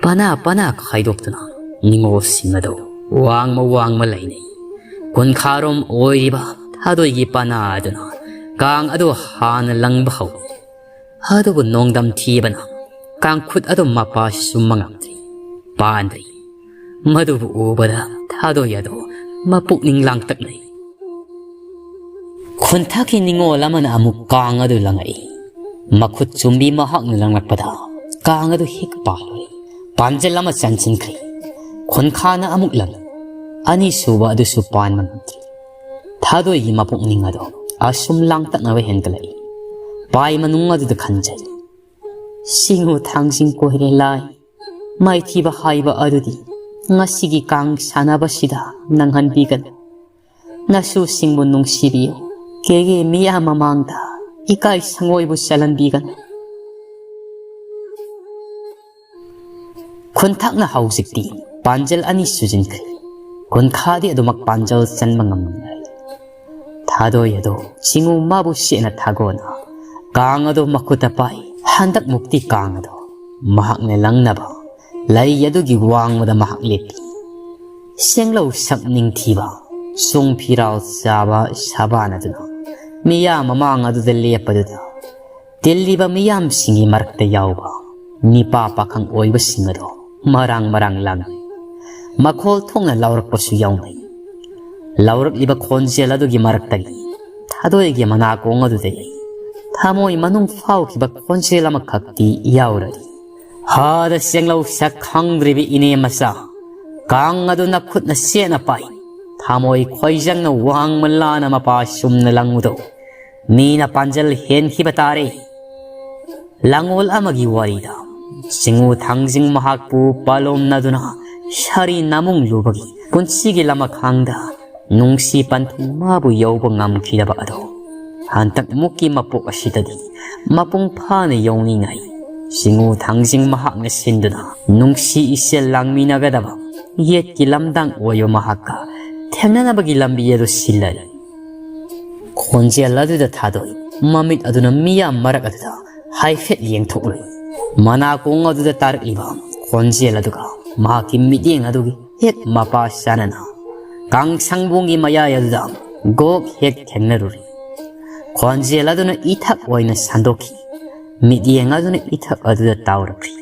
ꯄꯅꯥ ꯄꯅꯥ ꯈꯥꯏꯗꯣꯛꯇꯨꯅ ꯅꯤꯉꯣꯜꯁꯤꯡ ꯑꯗꯨ ꯋꯥꯡꯃ ꯋꯥꯡꯃ ꯂꯩꯅꯩ꯫ ꯈꯨꯟꯈꯥꯔꯣꯝ ꯑꯣꯏꯔꯤꯕ ꯊꯥꯗꯣꯏꯒꯤ ꯄꯅꯥ ꯑꯗꯨꯅ ꯀꯥꯡ ꯑꯗꯨ ꯍꯥꯟꯅ ꯂꯪꯕ ꯍꯧꯏ꯫ ꯑꯗꯨꯕꯨ ꯅꯣꯡꯗꯝ ꯊꯤꯕꯅ ꯀꯥꯡꯈꯨꯠ ꯑꯗꯨ ꯃꯄꯥ ꯆꯨꯝꯕ ꯉꯝꯗ꯭ꯔꯤ, ꯄꯥꯟꯗ꯭ꯔꯤ꯫ ꯃꯗꯨꯕꯨ ꯎꯕꯗ ꯊꯥꯗꯣꯏ ꯑꯗꯨ ꯃꯄꯨꯛꯅꯤꯡ ꯂꯥꯡꯇꯛꯅꯩ꯫ ꯈꯨꯟꯊꯛꯀꯤ ꯅꯤꯉꯣꯜ ꯑꯃꯅ ꯑꯃꯨꯛ ꯀꯥꯡ ꯑꯗꯨ ꯂꯪꯉꯛꯏ꯫ ꯃꯈꯨꯠ ꯆꯨꯝꯕꯤ ꯃꯍꯥꯛꯅ ꯂꯪꯂꯛꯄꯗ ꯀꯥꯡ ꯑꯗꯨ ꯍꯦꯛ ꯄꯥꯜꯂꯨꯔꯦ꯫ ꯄꯥꯟꯖꯜ ꯑꯃ ꯆꯟꯁꯤꯟꯈ꯭ꯔꯦ꯫ ꯈꯨꯟꯈꯥꯅ ꯑꯃꯨꯛ ꯂꯪꯉꯤ꯫ ꯑꯅꯤꯁꯨꯕ ꯑꯗꯨꯁꯨ ꯄꯥꯟꯕ ꯉꯝꯗ꯭ꯔꯤ꯫ ꯊꯥꯗꯣꯏꯒꯤ ꯃꯄꯨꯛꯅꯤꯡ ꯑꯗꯨ ꯑꯁꯨꯝ ꯂꯥꯡꯇꯛꯅꯕ ꯍꯦꯟꯒꯠꯂꯛꯏ꯫ ꯄꯥꯏ ꯃꯅꯨꯡ ꯑꯗꯨꯗ ꯈꯟꯖꯩ, "ꯁꯤꯡꯉꯨ ꯊꯥꯡꯖꯤꯡ ꯀꯣꯏꯔꯦ ꯂꯥꯏ꯫ ꯃꯥꯏꯊꯤꯕ ꯍꯥꯏꯕ ꯑꯗꯨꯗꯤ ꯉꯁꯤꯒꯤ ꯀꯥꯡ ꯁꯥꯟꯅꯕꯁꯤꯗ ꯅꯪꯍꯟꯕꯤꯒꯅꯨ꯫ ꯅꯁꯨꯁꯤꯡꯕꯨ ꯅꯨꯡꯁꯤꯕꯤꯌꯨ꯫ ꯀꯦꯒꯦ ꯃꯤꯌꯥꯝ ꯃꯃꯥꯡꯗ ꯏꯀꯥꯏ ꯁꯪꯒꯣꯏꯕꯨ ꯆꯜꯍꯟꯕꯤꯒꯅꯨ꯫" ꯈꯨꯟꯊꯛꯅ ꯍꯧꯖꯤꯛꯇꯤ ꯄꯥꯟꯖꯜ ꯑꯅꯤ ꯁꯨꯖꯤꯟꯈ꯭ꯔꯦ꯫ ꯈꯨꯟꯈꯥꯗꯤ ꯑꯗꯨꯃꯛ ꯄꯥꯟꯖꯜ ꯆꯟꯕ ꯉꯝꯂꯝꯂꯦ꯫ ꯊꯥꯗꯣꯏ ꯑꯗꯨ ꯆꯤꯡꯉꯨ ꯃꯥꯕꯨ ꯁꯦꯠꯅ ꯊꯥꯒꯣꯅ ꯀꯥꯡ ꯑꯗꯨ ꯃꯈꯨꯠꯇ ꯄꯥꯏ꯫ ꯍꯟꯗꯛ ꯃꯨꯛꯇꯤ ꯀꯥꯡ ꯑꯗꯨ ꯃꯍꯥꯛꯅ ꯂꯪꯅꯕ ꯂꯩ ꯑꯗꯨꯒꯤ ꯋꯥꯡꯃꯗ ꯃꯍꯥꯛ ꯂꯦꯞꯄꯤ꯫ ꯁꯦꯡꯂꯧ ꯁꯛ ꯅꯤꯡꯊꯤꯕ, ꯆꯣꯡ ꯐꯤꯔꯥꯜ ꯆꯥꯕ ꯁꯥꯕꯥꯟ ꯑꯗꯨꯅ ꯃꯤꯌꯥꯝ ꯃꯃꯥꯡ ꯑꯗꯨꯗ ꯂꯦꯞꯄꯗꯨꯗ ꯇꯤꯜꯂꯤꯕ ꯃꯤꯌꯥꯝꯁꯤꯡꯒꯤ ꯃꯔꯛꯇ ꯌꯥꯎꯕ ꯅꯤꯄꯥ ꯄꯥꯈꯪ ꯑꯣꯏꯕꯁꯤꯡ ꯑꯗꯣ ꯃꯔꯥꯡ ꯃꯔꯥꯡ ꯂꯥꯡꯅꯩ꯫ ꯃꯈꯣꯜ ꯊꯣꯛꯅ ꯂꯥꯎꯔꯛꯄꯁꯨ ꯌꯥꯎꯅꯩ꯫ ꯂꯥꯎꯔꯛꯂꯤꯕ ꯈꯣꯟꯖꯦꯜ ꯑꯗꯨꯒꯤ ꯃꯔꯛꯇꯒꯤ ꯊꯥꯗꯣꯏꯒꯤ ꯃꯅꯥꯀꯣꯡ ꯑꯗꯨꯗꯒꯤ ꯊꯃꯣꯏ ꯃꯅꯨꯡ ꯐꯥꯎꯈꯤꯕ ꯈꯣꯟꯖꯦꯜ ꯑꯃꯈꯛꯇꯤ ꯌꯥꯎꯔꯔꯤ꯫ ꯍꯥꯗ ꯆꯦꯡꯂꯧ ꯁꯛ ꯈꯪꯗ꯭ꯔꯤꯕꯤ ꯏꯅꯦ ꯃꯆꯥ, ꯀꯥꯡ ꯑꯗꯨ ꯅꯈꯨꯠꯅ ꯆꯦꯠꯅ ꯄꯥꯏ꯫ ꯊꯃꯣꯏ ꯈꯣꯏꯖꯪꯅ ꯋꯥꯡꯃ ꯂꯥꯅ ꯃꯄꯥ ꯆꯨꯝꯅ ꯂꯪꯉꯨꯗꯧ꯫ ꯃꯤꯅ ꯄꯥꯟꯖꯜ ꯍꯦꯟꯈꯤꯕ ꯇꯥꯔꯦ꯫ ꯂꯥꯡꯑꯣꯜ ꯑꯃꯒꯤ ꯋꯥꯔꯤꯗ ꯆꯤꯡꯉꯨ ꯊꯥꯡꯖꯤꯡ ꯃꯍꯥꯛꯄꯨ ꯄꯥꯂꯣꯝꯅꯗꯨꯅ ꯁꯥꯔꯤ ꯅꯥꯃꯨꯡꯂꯨꯕꯒꯤ ꯄꯨꯟꯁꯤꯒꯤ ꯂꯃꯈꯥꯡꯗ ꯅꯨꯡꯁꯤ ꯄꯟꯊꯨꯡ ꯃꯥꯕꯨ ꯌꯧꯕ ꯉꯝꯈꯤꯗꯕ ꯑꯗꯣ ꯍꯟꯗꯛ ꯃꯨꯛꯀꯤ ꯃꯄꯣꯛ ꯑꯁꯤꯗꯗꯤ ꯃꯄꯨꯡ ꯐꯥꯅ ꯌꯧꯅꯤꯡꯉꯥꯏ ꯆꯤꯡꯉꯨ ꯊꯥꯡꯖꯤꯡ ꯃꯍꯥꯛꯅ ꯁꯤꯟꯗꯨꯅ ꯅꯨꯡꯁꯤ ꯏꯆꯦꯜ ꯂꯥꯡꯃꯤꯟꯅꯒꯗꯕ ꯌꯦꯠꯀꯤ ꯂꯝꯗꯥꯡ ꯑꯣꯏꯕ ꯃꯍꯥꯛꯀ ꯊꯦꯡꯅꯅꯕꯒꯤ ꯂꯝꯕꯤ ꯑꯗꯨ ꯁꯤꯜꯂꯔꯤ꯫ ꯈꯣꯟꯖꯦꯜ ꯑꯗꯨꯗ ꯊꯥꯗꯣꯏ ꯃꯃꯤꯠ ꯑꯗꯨꯅ ꯃꯤꯌꯥꯝ ꯃꯔꯛ ꯑꯗꯨꯗ ꯍꯥꯏꯐꯦꯠ ꯌꯦꯡꯊꯣꯛꯂꯨꯏ꯫ ꯃꯅꯥꯀꯣꯡ ꯑꯗꯨꯗ ꯇꯥꯔꯛꯂꯤꯕ ꯈꯣꯟꯖꯦꯜ ꯑꯗꯨꯒ ꯃꯍꯥꯛꯀꯤ ꯃꯤꯠꯌꯦꯡ ꯑꯗꯨꯒꯤ ꯍꯦꯛ ꯃꯄꯥ ꯆꯥꯅꯅ ꯀꯥꯡꯁꯪꯕꯣꯡꯒꯤ ꯃꯌꯥꯏ ꯑꯗꯨꯗ ꯒꯣꯛ ꯍꯦꯛ ꯊꯦꯡꯅꯔꯨꯔꯤ꯫ ꯈꯣꯟꯖꯦꯜ ꯑꯗꯨꯅ ꯏꯊꯛ ꯑꯣꯏꯅ ꯁꯟꯗꯣꯛꯈꯤ꯫ ꯃꯤꯠꯌꯦꯡ ꯑꯗꯨꯅ ꯏꯊꯛ ꯑꯗꯨꯗ ꯇꯥꯎꯔꯛꯈꯤ꯫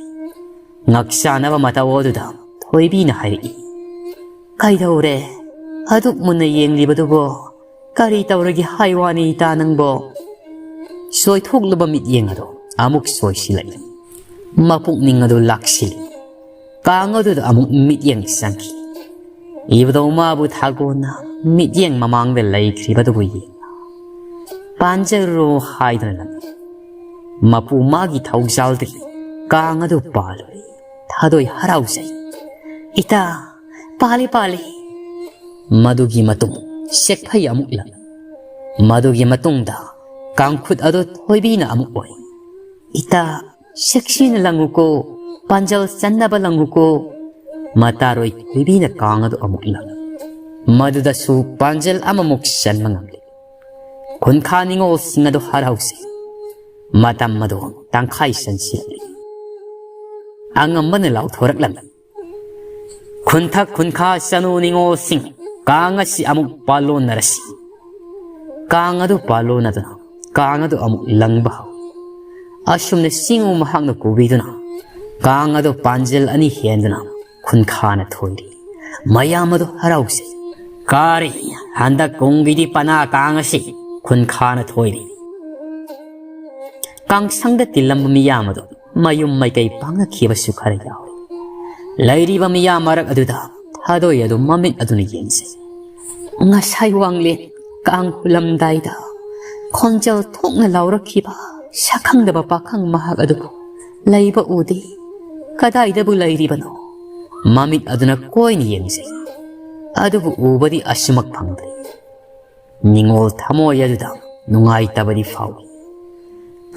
ꯉꯛ ꯆꯥꯅꯕ ꯃꯇꯧ ꯑꯗꯨꯗ ꯊꯣꯏꯕꯤꯅ ꯍꯥꯏꯔꯛꯏ, "ꯀꯩꯗꯧꯔꯦ? ꯑꯗꯨꯛ ꯃꯨꯟꯅ ꯌꯦꯡꯂꯤꯕꯗꯨꯕꯣ? ꯀꯔꯤ ꯇꯧꯔꯒꯦ ꯍꯥꯏ ꯋꯥꯅꯤ ꯏꯇꯥ ꯅꯪꯕꯣ?" ꯁꯣꯏꯊꯣꯛꯂꯕ ꯃꯤꯠꯌꯦꯡ ꯑꯗꯨ ꯑꯃꯨꯛ ꯁꯣꯏꯁꯤꯜꯂꯛꯏ꯫ ꯃꯄꯨꯛꯅꯤꯡ ꯑꯗꯨ ꯂꯥꯛꯁꯤꯜꯂꯤ꯫ ꯀꯥꯡ ꯑꯗꯨꯗ ꯑꯃꯨꯛ ꯃꯤꯠꯌꯦꯡ ꯆꯪꯈꯤ꯫ ꯏꯕꯨꯙꯧ ꯃꯥꯕꯨ ꯊꯥꯒꯣꯟꯅ ꯃꯤꯠꯌꯦꯡ ꯃꯃꯥꯡꯗ ꯂꯩꯈ꯭ꯔꯤꯕꯗꯨꯕꯨ ꯌꯦꯡꯅ ꯄꯥꯟꯖꯔꯨꯔꯣ ꯍꯥꯏꯗꯨꯅ ꯂꯪꯏ꯫ ꯃꯄꯨ ꯃꯥꯒꯤ ꯊꯧꯖꯥꯜꯗꯒꯤ ꯀꯥꯡ ꯑꯗꯨ ꯄꯥꯜꯂꯨꯔꯦ꯫ ꯊꯥꯗꯣꯏ ꯍꯔꯥꯎꯖꯩ꯫ "ꯏꯇꯥ, ꯄꯥꯜꯂꯤ, ꯄꯥꯜꯂꯤ!" ꯃꯗꯨꯒꯤ ꯃꯇꯨꯡ ꯁꯦꯛꯐꯩ ꯑꯃꯨꯛ ꯂꯪꯏ꯫ ꯃꯗꯨꯒꯤ ꯃꯇꯨꯡꯗ ꯀꯥꯡꯈꯨꯠ ꯑꯗꯨ ꯊꯣꯏꯕꯤꯅ ꯑꯃꯨꯛ ꯑꯣꯏ꯫ "ꯏꯇꯥ, ꯁꯦꯛꯁꯤꯅ ꯂꯪꯉꯨꯀꯣ, ꯄꯥꯟꯖꯜ ꯆꯟꯅꯕ ꯂꯪꯉꯨꯀꯣ!" ꯃꯇꯥꯔꯣꯏ ꯊꯣꯏꯕꯤꯅ ꯀꯥꯡ ꯑꯗꯨ ꯑꯃꯨꯛ ꯂꯪꯏ꯫ ꯃꯗꯨꯗꯁꯨ ꯄꯥꯟꯖꯜ ꯑꯃꯃꯨꯛ ꯆꯟꯕ ꯉꯝꯂꯦ꯫ ꯈꯨꯟꯈꯥ ꯅꯤꯉꯣꯜꯁꯤꯡ ꯑꯗꯨ ꯍꯔꯥꯎꯖꯩ꯫ ꯃꯇꯝ ꯑꯗꯨ ꯇꯪꯈꯥꯏ ꯆꯟꯁꯤꯜꯂꯛꯂꯤ꯫ ꯑꯉꯝꯕꯅ ꯂꯥꯎꯊꯣꯔꯛꯂꯝꯃꯤ, "ꯈꯨꯟꯊꯛ ꯈꯨꯟꯈꯥ ꯆꯅꯨ ꯅꯤꯉꯣꯜꯁꯤꯡ, ꯀꯥꯡ ꯑꯁꯤ ꯑꯃꯨꯛ ꯄꯥꯜꯂꯣꯟꯅꯔꯁꯤ!" ꯀꯥꯡ ꯑꯗꯨ ꯄꯥꯜꯂꯣꯟꯅꯗꯨꯅ ꯀꯥꯡ ꯑꯗꯨ ꯑꯃꯨꯛ ꯂꯪꯕ ꯍꯧꯏ꯫ ꯑꯁꯨꯝꯅ ꯆꯤꯡꯉꯨ ꯃꯍꯥꯛꯅ ꯀꯧꯕꯤꯗꯨꯅ ꯀꯥꯡ ꯑꯗꯨ ꯄꯥꯟꯖꯤꯜ ꯑꯅꯤ ꯍꯦꯟꯗꯨꯅ ꯈꯨꯟꯈꯥꯅ ꯊꯣꯏꯔꯤ꯫ ꯃꯌꯥꯝ ꯑꯗꯨ ꯍꯔꯥꯎꯖꯩ꯫ "ꯀꯥꯔꯦ, ꯍꯟꯗꯛ ꯀꯨꯝꯒꯤꯗꯤ ꯄꯅꯥ ꯀꯥꯡ ꯑꯁꯤ ꯈꯨꯟꯈꯥꯅ ꯊꯣꯏꯔꯤ"꯫ ꯀꯥꯡꯁꯪꯗ ꯇꯤꯜꯂꯝꯕ ꯃꯤꯌꯥꯝ ꯑꯗꯨ ꯃꯌꯨꯝ ꯃꯥꯏꯀꯩ ꯄꯥꯡꯉꯛꯈꯤꯕꯁꯨ ꯈꯔ ꯌꯥꯎꯏ꯫ ꯂꯩꯔꯤꯕ ꯃꯤꯌꯥꯝ ꯃꯔꯛ ꯑꯗꯨꯗ ꯊꯥꯗꯣꯏ ꯑꯗꯨ ꯃꯃꯤꯠ ꯑꯗꯨꯅ ꯌꯦꯡꯖꯩ꯫ ꯉꯁꯥꯏ ꯋꯥꯡꯂꯦꯟ ꯀꯥꯡ ꯍꯨꯜꯂꯝꯗꯥꯏꯗ ꯈꯣꯟꯖꯦꯜ ꯊꯣꯛꯅ ꯂꯥꯎꯔꯛꯈꯤꯕ ꯁꯛꯈꯪꯗꯕ ꯄꯥꯈꯪ ꯃꯍꯥꯛ ꯑꯗꯨꯕꯨ ꯂꯩꯕ ꯎꯗꯦ꯫ ꯀꯗꯥꯏꯗꯕꯨ ꯂꯩꯔꯤꯕꯅꯣ? ꯃꯃꯤꯠ ꯑꯗꯨꯅ ꯀꯣꯏꯅ ꯌꯦꯡꯖꯩ꯫ ꯑꯗꯨꯕꯨ ꯎꯕꯗꯤ ꯑꯁꯨꯃꯛ ꯐꯪꯗ꯭ꯔꯦ꯫ ꯅꯤꯡꯉꯣꯜ ꯊꯃꯣꯏ ꯑꯗꯨꯗ ꯅꯨꯡꯉꯥꯏꯇꯕꯗꯤ ꯐꯥꯎꯏ꯫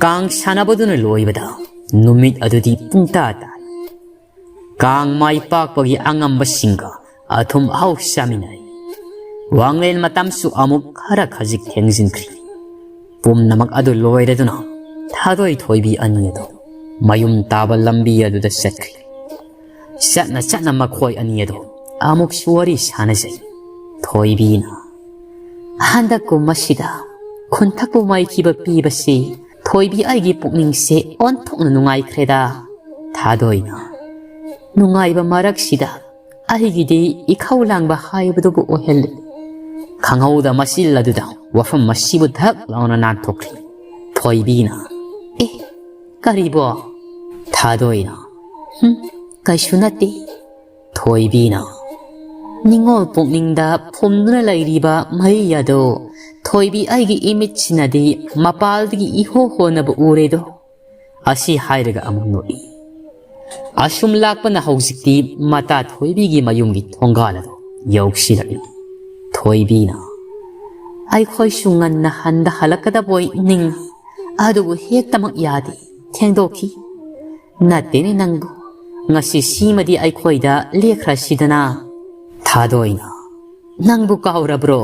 ꯀꯥꯡ ꯁꯥꯟꯅꯕꯗꯨꯅ ꯂꯣꯏꯕꯗ ꯅꯨꯃꯤꯠ ꯑꯗꯨꯗꯤ ꯄꯨꯡꯇꯥ ꯇꯥꯏ꯫ ꯀꯥꯡ ꯃꯥꯏ ꯄꯥꯛꯄꯒꯤ ꯑꯉꯝꯕꯁꯤꯡꯒ ꯑꯊꯨꯝ ꯑꯍꯥꯎ ꯆꯥꯃꯤꯟꯅꯩ꯫ ꯋꯥꯡꯂꯦꯟ ꯃꯇꯝꯁꯨ ꯑꯃꯨꯛ ꯈꯔ ꯈꯖꯤꯛ ꯊꯦꯡꯖꯤꯟꯈ꯭ꯔꯤ꯫ ꯄꯨꯝꯅꯃꯛ ꯑꯗꯨ ꯂꯣꯏꯔꯗꯨꯅ ꯊꯥꯗꯣꯏ ꯊꯣꯏꯕꯤ ꯑꯅꯤ ꯑꯗꯨ ꯃꯌꯨꯝ ꯇꯥꯕ ꯂꯝꯕꯤ ꯑꯗꯨꯗ ꯆꯠꯈ꯭ꯔꯤ꯫ ꯆꯠꯅ ꯆꯠꯅ ꯃꯈꯣꯏ ꯑꯅꯤ ꯑꯗꯨ ꯑꯃꯨꯛꯁꯨ ꯋꯥꯔꯤ ꯁꯥꯟꯅꯖꯩ꯫ ꯊꯣꯏꯕꯤꯅ, "ꯍꯟꯗꯛ ꯀꯨꯝ ꯑꯁꯤꯗ ꯈꯨꯟꯊꯛꯄꯨ ꯃꯥꯏꯊꯤꯕ ꯄꯤꯕꯁꯤ ꯊꯣꯏꯕꯤ ꯑꯩꯒꯤ ꯄꯨꯛꯅꯤꯡꯁꯦ ꯑꯣꯟꯊꯣꯛꯅ ꯅꯨꯡꯉꯥꯏꯈ꯭ꯔꯦꯗ"꯫ ꯊꯥꯗꯣꯏꯅ, "ꯅꯨꯡꯉꯥꯏꯕ ꯃꯔꯛꯁꯤꯗ ꯑꯩꯒꯤꯗꯤ ꯏꯈꯧ ꯂꯥꯡꯕ ꯍꯥꯏꯕꯗꯨꯕꯨ ꯑꯣꯏꯍꯜꯂꯤ"꯫ ꯈꯪꯍꯧꯗ ꯃꯆꯤꯜ ꯑꯗꯨꯗ ꯋꯥꯐꯝ ꯑꯁꯤꯕꯨ ꯙꯛ ꯂꯥꯎꯅ ꯅꯥꯟꯊꯣꯛꯈꯤ꯫ ꯊꯣꯏꯕꯤꯅ, "ꯑꯦ, ꯀꯔꯤꯕꯣ?" ꯊꯥꯗꯣꯏꯅ, "ꯍꯨꯝ, ꯀꯩꯁꯨ ꯅꯠꯇꯦ"꯫ ꯊꯣꯏꯕꯤꯅ, "ꯅꯤꯡꯉꯣꯜ ꯄꯨꯛꯅꯤꯡꯗ ꯐꯨꯝꯗꯨꯅ ꯂꯩꯔꯤꯕ ꯃꯩ ꯑꯗꯣ ꯊꯣꯏꯕꯤ ꯑꯩꯒꯤ ꯏꯃꯤꯠꯁꯤꯅꯗꯤ ꯃꯄꯥꯜꯗꯒꯤ ꯏꯍꯣ ꯍꯣꯅꯕ ꯎꯔꯦꯗꯣ"꯫ ꯑꯁꯤ ꯍꯥꯏꯔꯒ ꯑꯃꯨꯛ ꯅꯣꯛꯏ꯫ ꯑꯁꯨꯝ ꯂꯥꯛꯄꯅ ꯍꯧꯖꯤꯛꯇꯤ ꯃꯇꯥ ꯊꯣꯏꯕꯤꯒꯤ ꯃꯌꯨꯝꯒꯤ ꯊꯣꯡꯒꯥꯜ ꯑꯗꯨ ꯌꯧꯁꯤꯜꯂꯛꯏ꯫ ꯊꯣꯏꯕꯤꯅ, "ꯑꯩꯈꯣꯏꯁꯨ ꯉꯟꯅ ꯍꯟꯗ ꯍꯜꯂꯛꯀꯗꯕꯣꯏ ꯅꯤꯡꯏ, ꯑꯗꯨꯕꯨ ꯍꯦꯛꯇꯃꯛ ꯌꯥꯗꯦ, ꯊꯦꯡꯗꯣꯛꯈꯤ"꯫ "ꯅꯠꯇꯦꯅꯦ ꯅꯪꯕꯨ, ꯉꯁꯤ ꯁꯤꯃꯗꯤ ꯑꯩꯈꯣꯏꯗ ꯂꯦꯛꯈ꯭ꯔꯁꯤꯗꯅ"꯫ ꯊꯥꯗꯣꯏꯅ, "ꯅꯪꯕꯨ ꯀꯥꯎꯔꯕ꯭ꯔꯣ?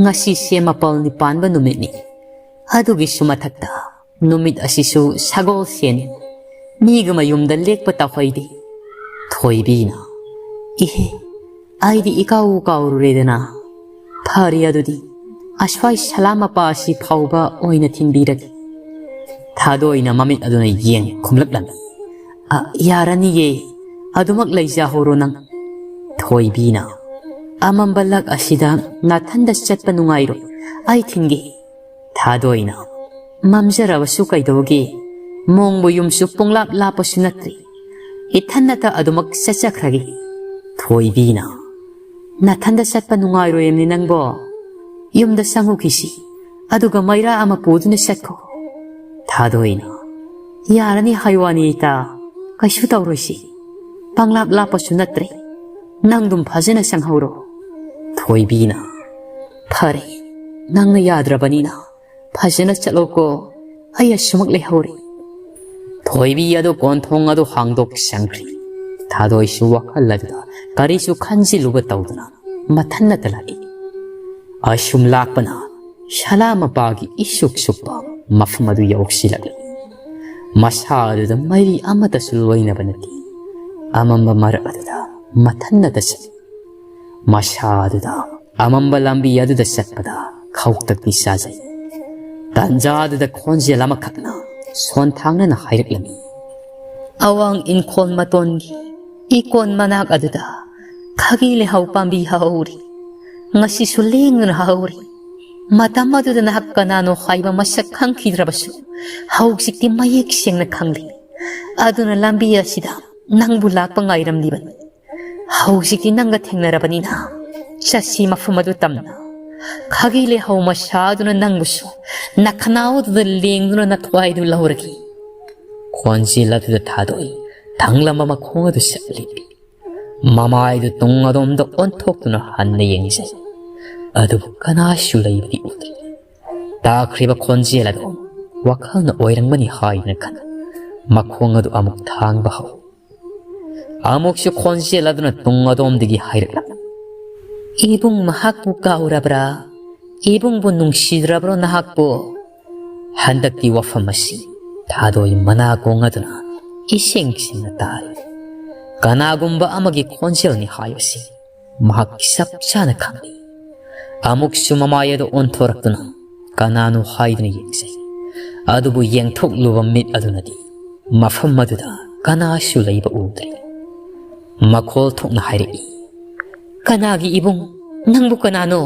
ꯉꯁꯤꯁꯦ ꯃꯥꯄꯜꯅꯤ ꯄꯥꯟꯕ ꯅꯨꯃꯤꯠꯅꯤ꯫ ꯑꯗꯨꯒꯤꯁꯨ ꯃꯊꯛꯇ ꯅꯨꯃꯤꯠ ꯑꯁꯤꯁꯨ ꯁꯒꯣꯜꯁꯦꯟꯅꯤ꯫ ꯃꯤꯒꯤ ꯃꯌꯨꯝꯗ ꯂꯦꯛꯄ ꯇꯧꯍꯩꯗꯦ"꯫ ꯊꯣꯏꯕꯤꯅ, "ꯏꯍꯦ, ꯑꯩꯗꯤ ꯏꯀꯥꯎ ꯀꯥꯎꯔꯨꯔꯦꯗꯅ꯫ ꯐꯔꯦ ꯑꯗꯨꯗꯤ, ꯑꯁ꯭ꯋꯥꯏ ꯁꯂꯥ ꯃꯄꯥ ꯑꯁꯤ ꯐꯥꯎꯕ ꯑꯣꯏꯅ ꯊꯤꯟꯕꯤꯔꯒꯦ"꯫ ꯊꯥꯗꯣꯏꯅ ꯃꯃꯤꯠ ꯑꯗꯨꯅ ꯌꯦꯡ ꯈꯨꯝꯂꯛꯂꯝꯃꯤ꯫ "ꯑ, ꯌꯥꯔꯅꯤꯌꯦ, ꯑꯗꯨꯃꯛ ꯂꯩꯖꯍꯧꯔꯣ ꯅꯪ꯫" ꯊꯣꯏꯕꯤꯅ, "ꯑꯃꯝꯕ ꯂꯛ ꯑꯁꯤꯗ ꯅꯥꯊꯟꯗ ꯆꯠꯄ ꯅꯨꯡꯉꯥꯏꯔꯣꯏ, ꯑꯩ ꯊꯤꯟꯒꯦ꯫" ꯊꯥꯗꯣꯏꯅ, "ꯃꯝꯖꯔꯕꯁꯨ ꯀꯩꯗꯧꯒꯦ, ꯃꯣꯡꯕ ꯌꯨꯝꯁꯨ ꯄꯨꯡꯂꯥꯞ ꯂꯥꯞꯄꯁꯨ ꯅꯠꯇ꯭ꯔꯦ, ꯏꯊꯟꯅꯇ ꯑꯗꯨꯃꯛ ꯆꯠꯆꯈ꯭ꯔꯒꯦ꯫" ꯊꯣꯏꯕꯤꯅ, "ꯅꯥꯊꯟꯗ ꯆꯠꯄ ꯅꯨꯡꯉꯥꯏꯔꯣꯏꯅꯦ ꯅꯪꯕꯣ, ꯌꯨꯝꯗ ꯆꯪꯉꯨꯈꯤꯁꯤ, ꯑꯗꯨꯒ ꯃꯩꯔꯥ ꯑꯃ ꯄꯨꯗꯨꯅ ꯆꯠꯈꯣ꯫" ꯊꯥꯗꯣꯏꯅ, "ꯌꯥꯔꯅꯤ ꯍꯥꯏ ꯋꯥꯅꯤ ꯏꯇꯥ, ꯀꯩꯁꯨ ꯇꯧꯔꯣꯏꯁꯤ, ꯄꯪꯂꯥꯞ ꯂꯥꯞꯄꯁꯨ ꯅꯠꯇ꯭ꯔꯦ, ꯅꯪꯗꯨꯝ ꯐꯖꯅ ꯆꯪꯍꯧꯔꯣ꯫" ꯊꯣꯏꯕꯤꯅ, "ꯐꯔꯦ, ꯅꯪꯅ ꯌꯥꯗ꯭ꯔꯕꯅꯤꯅ ꯐꯖꯅ ꯆꯠꯂꯣꯀꯣ, ꯑꯩ ꯑꯁꯨꯃꯛ ꯂꯩꯍꯧꯔꯦ꯫" ꯊꯣꯏꯕꯤ ꯑꯗꯨ ꯀꯣꯟꯊꯣꯡ ꯑꯗꯨ ꯍꯥꯡꯗꯣꯛ ꯆꯪꯈ꯭ꯔꯤ꯫ ꯊꯥꯗꯣꯏꯁꯨ ꯋꯥꯈꯜ ꯑꯗꯨꯗ ꯀꯔꯤꯁꯨ ꯈꯟꯖꯤꯜꯂꯨꯕ ꯇꯧꯗꯅ ꯃꯊꯟꯅꯇ ꯂꯥꯛꯏ꯫ ꯑꯁꯨꯝ ꯂꯥꯛꯄꯅ ꯁꯂꯥ ꯃꯄꯥꯒꯤ ꯏꯁꯨꯛ ꯁꯨꯛꯄ ꯃꯐꯝ ꯑꯗꯨ ꯌꯧꯁꯤꯜꯂꯛꯂꯤ꯫ ꯃꯁꯥ ꯑꯗꯨꯗ ꯃꯩꯔꯤ ꯑꯃꯠꯇꯁꯨ ꯂꯣꯏꯅꯕ ꯅꯠꯇꯦ꯫ ꯑꯃꯝꯕ ꯃꯔꯛ ꯑꯗꯨꯗ ꯃꯊꯟꯅꯇ ꯆꯠꯂꯤ꯫ ꯃꯁꯥ ꯑꯗꯨꯗ ꯑꯃꯝꯕ ꯂꯝꯕꯤ ꯑꯗꯨꯗ ꯆꯠꯄꯗ ꯈꯧꯇꯛꯇꯤ ꯆꯥꯖꯩ꯫ ꯇꯥꯟꯖꯥ ꯑꯗꯨꯗ ꯈꯣꯟꯖꯦꯜ ꯑꯃꯈꯛꯅ ꯁꯣꯟꯊꯥꯡꯅꯅ ꯍꯥꯏꯔꯛꯂꯝꯃꯤ, "ꯑꯋꯥꯡ ꯏꯪꯈꯣꯜ ꯃꯇꯣꯟꯒꯤ ꯏꯀꯣꯟ ꯃꯅꯥꯛ ꯑꯗꯨꯗ ꯈꯥꯒꯤ ꯂꯩꯍꯥꯎ ꯄꯥꯝꯕꯤ ꯍꯧꯍꯧꯔꯤ꯫ ꯉꯁꯤꯁꯨ ꯂꯦꯡꯗꯅ ꯍꯧꯍꯧꯔꯤ꯫ ꯃꯇꯝ ꯑꯗꯨꯗ ꯅꯍꯥꯛ ꯀꯅꯥꯅꯣ ꯍꯥꯏꯕ ꯃꯁꯛ ꯈꯪꯈꯤꯗ꯭ꯔꯕꯁꯨ, ꯍꯧꯖꯤꯛꯇꯤ ꯃꯌꯦꯛ ꯁꯦꯡꯅ ꯈꯪꯂꯦ꯫ ꯑꯗꯨꯅ ꯂꯝꯕꯤ ꯑꯁꯤꯗ ꯅꯪꯕꯨ ꯂꯥꯛꯄ ꯉꯥꯏꯔꯝꯂꯤꯕꯅꯤ꯫ ꯍꯧꯖꯤꯛꯇꯤ ꯅꯪꯒ ꯊꯦꯡꯅꯔꯕꯅꯤꯅ, ꯆꯠꯁꯤ ꯃꯐꯝ ꯑꯗꯨ ꯇꯝꯅ꯫ ꯈꯥꯒꯤ ꯂꯩꯍꯥꯎ ꯃꯁꯥꯗꯨꯅ ꯅꯪꯕꯨꯁꯨ ꯅꯈꯅꯥꯎꯗꯨꯗ ꯂꯦꯡꯗꯨꯅ ꯅꯊ꯭ꯋꯥꯏꯗꯨ ꯂꯧꯔꯒꯦ꯫" ꯈꯣꯟꯖꯦꯜ ꯑꯗꯨꯗ ꯊꯥꯗꯣꯏ ꯊꯪꯂꯝꯕ ꯃꯈꯣꯡ ꯑꯗꯨ ꯁꯠꯂꯤ꯫ ꯃꯃꯥꯏꯗꯨ ꯇꯨꯡ ꯑꯗꯣꯝꯗ ꯑꯣꯟꯊꯣꯛꯇꯨꯅ ꯍꯟꯅ ꯌꯦꯡꯖꯩ꯫ ꯑꯗꯨꯕꯨ ꯀꯅꯥꯁꯨ ꯂꯩꯕꯗꯤ ꯎꯗꯦ꯫ ꯇꯥꯈ꯭ꯔꯤꯕ ꯈꯣꯟꯖꯦꯜ ꯑꯗꯨ ꯋꯥꯈꯜꯅ ꯑꯣꯏꯔꯝꯒꯅꯤ ꯍꯥꯏꯗꯨꯅ ꯈꯟ ꯃꯈꯣꯡ ꯑꯗꯨ ꯑꯃꯨꯛ ꯊꯥꯡꯕ ꯍꯧ꯫ ꯑꯃꯨꯛꯁꯨ ꯈꯣꯟꯖꯦꯜ ꯑꯗꯨꯅ ꯇꯨꯡ ꯑꯗꯣꯝꯗꯒꯤ ꯍꯥꯏꯔꯛꯂꯝꯃꯤ, "ꯏꯕꯨꯡ ꯃꯍꯥꯛꯄꯨ ꯀꯥꯎꯔꯕ꯭ꯔꯥ? ꯏꯕꯨꯡꯕꯨ ꯅꯨꯡꯁꯤꯗ꯭ꯔꯕ꯭ꯔꯣ ꯅꯍꯥꯛꯄꯨ?" ꯍꯟꯗꯛꯇꯤ ꯋꯥꯐꯝ ꯑꯁꯤ ꯊꯥꯗꯣꯏ ꯃꯅꯥꯀꯣꯡ ꯑꯗꯨꯅ ꯏꯁꯦꯡ ꯁꯦꯡꯅ ꯇꯥꯔꯦ꯫ ꯀꯅꯥꯒꯨꯝꯕ ꯑꯃꯒꯤ ꯈꯣꯟꯖꯦꯜꯅꯤ ꯍꯥꯏꯕꯁꯤ ꯃꯍꯥꯛ ꯆꯞ ꯆꯥꯅ ꯈꯪꯂꯤ꯫ ꯑꯃꯨꯛꯁꯨ ꯃꯃꯥꯏ ꯑꯗꯨ ꯑꯣꯟꯊꯣꯔꯛꯇꯨꯅ ꯀꯅꯥꯅꯣ ꯍꯥꯏꯗꯨꯅ ꯌꯦꯡꯖꯩ꯫ ꯑꯗꯨꯕꯨ ꯌꯦꯡꯊꯣꯛꯂꯨꯕ ꯃꯤꯠ ꯑꯗꯨꯅꯗꯤ ꯃꯐꯝ ꯑꯗꯨꯗ ꯀꯅꯥꯁꯨ ꯂꯩꯕ ꯎꯗ꯭ꯔꯦ꯫ ꯃꯈꯣꯜ ꯊꯣꯛꯅ ꯍꯥꯏꯔꯛꯏ, "ꯀꯅꯥꯒꯤ ꯏꯕꯨꯡ? ꯅꯪꯕꯨ ꯀꯅꯥꯅꯣ?"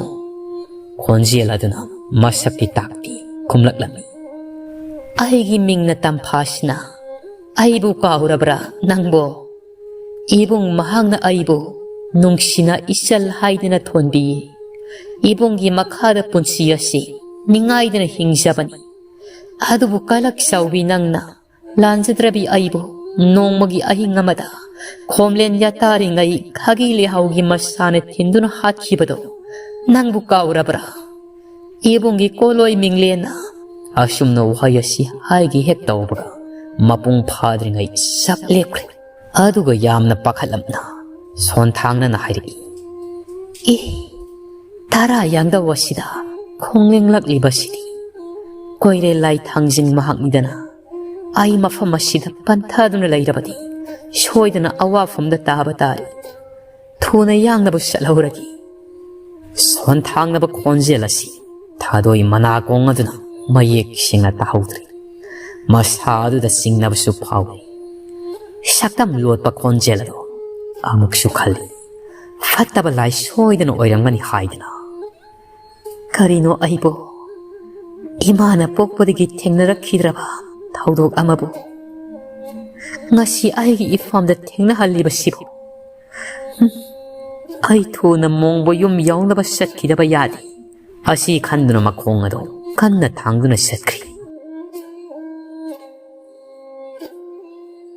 ꯈꯣꯟꯖꯦꯜ ꯑꯗꯨꯅ ꯃꯁꯛꯇꯤ ꯇꯥꯛꯇꯦ ꯈꯨꯝꯂꯛꯂꯝꯃꯤ, "ꯑꯩꯒꯤ ꯃꯤꯡꯅ ꯇꯝꯐꯥꯁꯤꯅ꯫ ꯑꯩꯕꯨ ꯀꯥꯎꯔꯕ꯭ꯔꯥ ꯅꯪꯕꯣ? ꯏꯕꯨꯡ ꯃꯍꯥꯛꯅ ꯑꯩꯕꯨ ꯅꯨꯡꯁꯤꯅ ꯏꯆꯜ ꯍꯥꯏꯗꯅ ꯊꯣꯟꯕꯤ꯫ ꯏꯕꯨꯡꯒꯤ ꯃꯈꯥꯗ ꯄꯨꯟꯁꯤ ꯑꯁꯤ ꯅꯤꯡꯉꯥꯏꯗꯅ ꯍꯤꯡꯖꯕꯅꯤ꯫ ꯑꯗꯨꯕꯨ ꯀꯂꯛ ꯆꯥꯎꯕꯤ ꯅꯪꯅ ꯂꯥꯟꯖꯗ꯭ꯔꯕꯤ ꯑꯩꯕꯨ ꯅꯣꯡꯃꯒꯤ ꯑꯍꯤꯡ ꯑꯃꯗ ꯈꯣꯝꯂꯦꯟ ꯌꯥꯇꯥꯔꯤꯉꯩ ꯈꯥꯒꯤ ꯂꯩꯍꯥꯎꯒꯤ ꯃꯁꯥꯅ ꯊꯤꯟꯗꯨꯅ ꯍꯥꯠꯈꯤꯕꯗꯣ ꯅꯪꯕꯨ ꯀꯥꯎꯔꯕ꯭ꯔꯥ? ꯏꯕꯨꯡꯒꯤ ꯀꯣꯂꯣꯏ ꯃꯤꯡꯂꯦꯟꯅ"꯫ ꯑꯁꯨꯝꯅ ꯋꯥꯍꯩ ꯑꯁꯤ ꯍꯥꯏꯒꯦ ꯍꯦꯛ ꯇꯧꯕꯒ ꯃꯄꯨꯡ ꯐꯥꯗ꯭ꯔꯤꯉꯩ ꯆꯞ ꯂꯦꯞꯈ꯭ꯔꯦ꯫ ꯑꯗꯨꯒ ꯌꯥꯝꯅ ꯄꯥꯈꯠꯂꯞꯅ ꯁꯣꯟꯊꯥꯡꯅꯅ ꯍꯥꯏꯔꯛꯏ, "ꯑꯦ, ꯇꯔꯥ ꯌꯥꯡꯗꯧ ꯑꯁꯤꯗ ꯈꯣꯡꯂꯦꯡꯂꯛꯂꯤꯕꯁꯤꯗꯤ ꯀꯣꯏꯔꯦ ꯂꯥꯏ ꯊꯥꯡꯖꯤꯡ ꯃꯍꯥꯛꯅꯤꯗꯅ꯫ ꯑꯩ ꯃꯐꯝ ꯑꯁꯤꯗ ꯄꯟꯊꯗꯨꯅ ꯂꯩꯔꯕꯗꯤ ꯁꯣꯏꯗꯅ ꯑꯋꯥꯐꯝꯗ ꯇꯥꯕ ꯇꯥꯔꯦ꯫ ꯊꯨꯅ ꯌꯥꯡꯅꯕ ꯆꯠꯍꯧꯔꯒꯦ"꯫ ꯁꯣꯟꯊꯥꯡꯅꯕ ꯈꯣꯟꯖꯦꯜ ꯑꯁꯤ ꯊꯥꯗꯣꯏ ꯃꯅꯥꯀꯣꯡ ꯑꯗꯨꯅ ꯃꯌꯦꯛ ꯁꯦꯡꯅ ꯇꯥꯍꯧꯗ꯭ꯔꯦ꯫ ꯃꯁꯥ ꯑꯗꯨꯗ ꯆꯤꯡꯅꯕꯁꯨ ꯐꯥꯎꯏ꯫ ꯁꯛꯇꯝ ꯂꯣꯠꯄ ꯈꯣꯟꯖꯦꯜ ꯑꯗꯣ ꯑꯃꯨꯛꯁꯨ ꯈꯜꯂꯤ, ꯐꯠꯇꯕ ꯂꯥꯏ ꯁꯣꯏꯗꯅ ꯑꯣꯏꯔꯝꯒꯅꯤ ꯍꯥꯏꯗꯅ꯫ ꯀꯔꯤꯅꯣ ꯑꯩꯕꯨ? ꯏꯃꯥꯅ ꯄꯣꯛꯄꯗꯒꯤ ꯊꯦꯡꯅꯔꯛꯈꯤꯗ꯭ꯔꯕ ꯊꯧꯗꯣꯛ ꯑꯃꯕꯨ ꯉꯁꯤ ꯑꯩꯒꯤ ꯏꯐꯝꯗ ꯊꯦꯡꯅꯍꯜꯂꯤꯕꯁꯤꯕꯨ? ꯎꯝ, ꯑꯩ ꯊꯨꯅ ꯃꯣꯡꯕ ꯌꯨꯝ ꯌꯧꯅꯕ ꯆꯠꯈꯤꯗꯕ ꯌꯥꯗꯦ꯫ ꯑꯁꯤ ꯈꯟꯗꯨꯅ ꯃꯈꯣꯡ ꯑꯗꯨ ꯀꯟꯅ ꯊꯥꯡꯗꯨꯅ ꯆꯠꯈ꯭ꯔꯤ꯫